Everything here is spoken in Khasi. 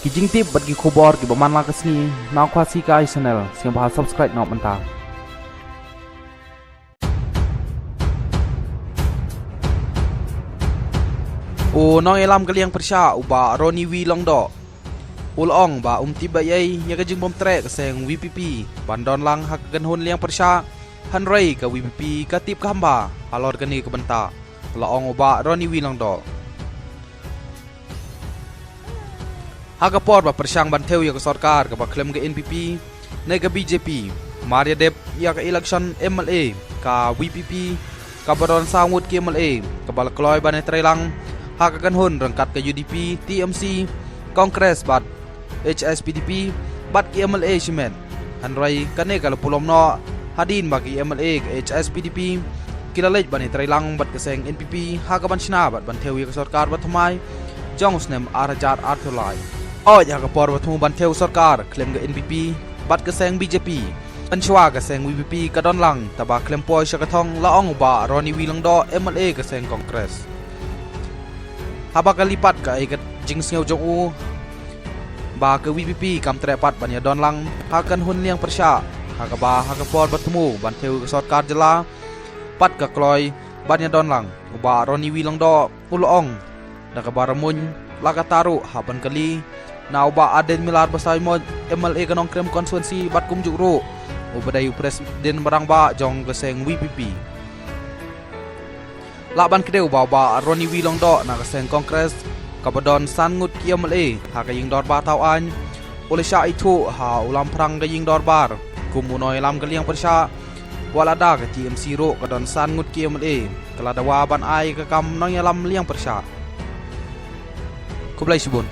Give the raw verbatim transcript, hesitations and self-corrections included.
Ki jingtip bad ki khubor kiba man la ka sngi na Khasi Kai Channel, sngewbha subscribe noh mynta. U nongïalam ka liang pyrshah u Bah Ronnie Wih Lyngdoh u la ong ba um tip ba ei ïa ka jingbymtreh ka seng VPP ban don lang ha ka kynhun liang pyrshah, hynrei ka VPP ka tip kham bha halor kane ka bynta, la ong u Bah Ronnie Wih Lyngdoh. Ha ka por ba pyrshang ban thew ïa ka sorkar kaba khlem ka NPP ne ka BJP, mar ïa dep ïa ka election MLA, ka VPP kaba don saw ngut ki MLA kaba la kloi ban ïatreilang ha ka kynhun ryngkat ka UDP, TMC, Congress bad HSPDP bad ki MLA shimet. Hynrei kane ka la pulom noh hadien ba ki MLA ka HSPDP ki la leit ban ïatreilang bad ka seng NPP ha kaban shna bad ban thew ïa ka sorkar bathymmai jong u snem ar hajar arphew lai. Hooid, ha ka por ba thmu ban thew sorkar khlem ka NPP bad ka seng BJP, mynshuwa ka seng VPP ka don lang, tangba khlem poi sha ka thong, la ong u Bah Ronnie Wih Lyngdoh, MLA ka seng Congress. Haba kylli pat kaei ka jingsngew jong u ba ka VPP kam treh pat ban ïadon lang ha ka kynhun liang pyrshah, ha kaba ha ka por ba thmu ban thew ka sorkar jylla pat ka kloi ban ïadon lang, u Bah Ronnie Wih Lyngdoh u la ong da kaba ramun, la katta ruh hap ban kylli na u Bah Ardent Miller Basaiawmoit, MLA ka Nongkrem Constituency bad kumjuh ruh uba dei u president ba rangbah jong ka seng VPP. Lah ban kdew ba u Bah Ronnie Wih Lyngdoh na ka seng Congress kaba don san ngut ki MLA ha ka ïing dorbar thaw aiñ, u la shah ithuh ha u lamphrang ka ïing dorbar kum u nongïalam ka liang pyrshah, wat lada ka TMC ruh ka don san ngut ki MLA ka la dawa ban ai ka kam nongïalam liang pyrshah. Khublei shibun.